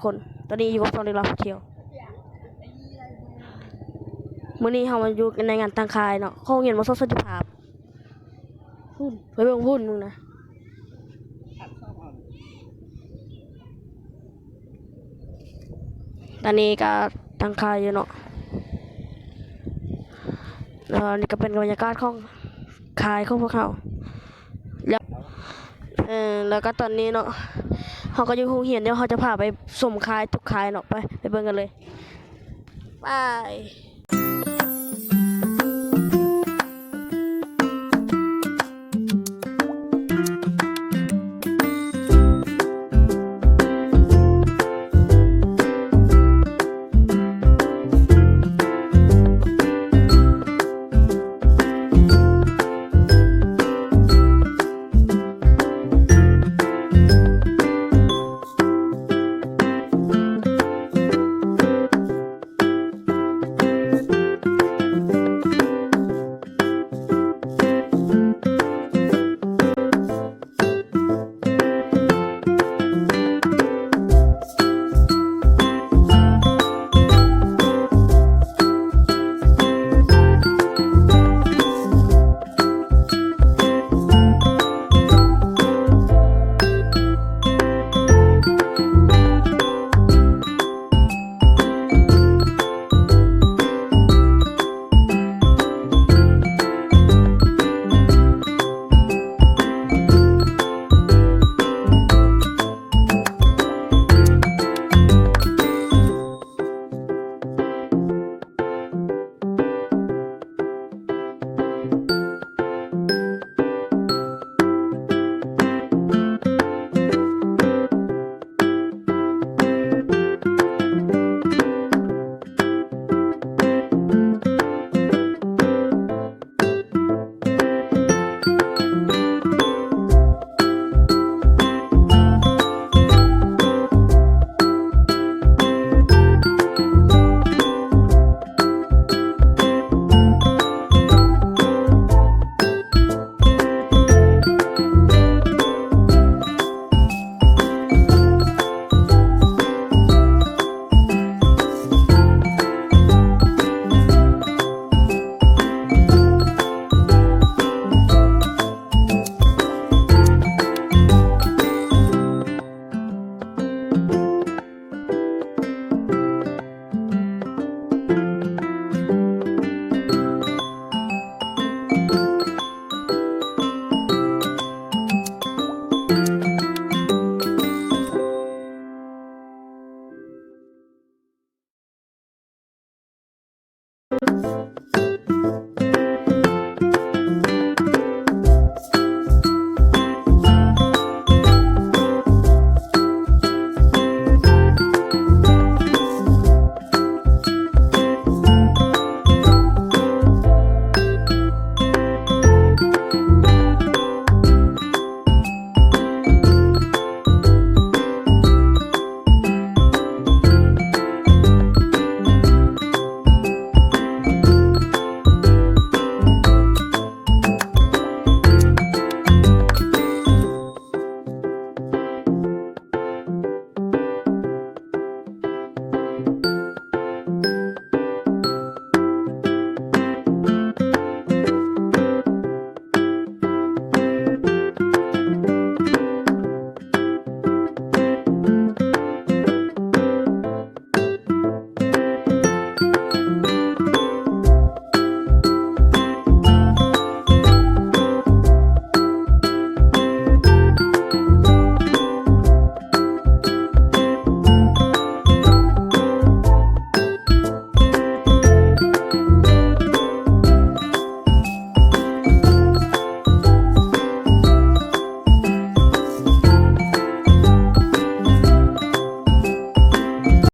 ຄົນ. ຕອນນີ້ຢູ່ກັບຊ່ອງເດັກລາວພາທ່ຽວ. ມື້ນີ້ເຮົາມາຢູ່ໃນງານຕັ້ງຄ້າຍເນາະ ຂອງໂຮງຮຽນມ.ສອງ ສັນຕິພາບ. ພຸ້ນ ໄປເບິ່ງພຸ້ນ ມຶງນະ. ຕອນນີ້ກໍຕັ້ງຄ້າຍຢູ່ເນາະ. ແລ້ວນີ້ກໍເປັນບັນຍາກາດຂອງຄ້າຍຂອງພວກເຮົາ. ແລ້ວ ເອີ ແລ້ວກໍຕອນນີ້ເນາະ ເຮົາກໍຢູ່ໂຮງຮຽນ ດຽວເຮົາຈະພາໄປຊົມຄ້າຍທຸກຄ້າຍເນາະ. ໄປ ໄປເບິ່ງກັນເລີຍ. ໄປ.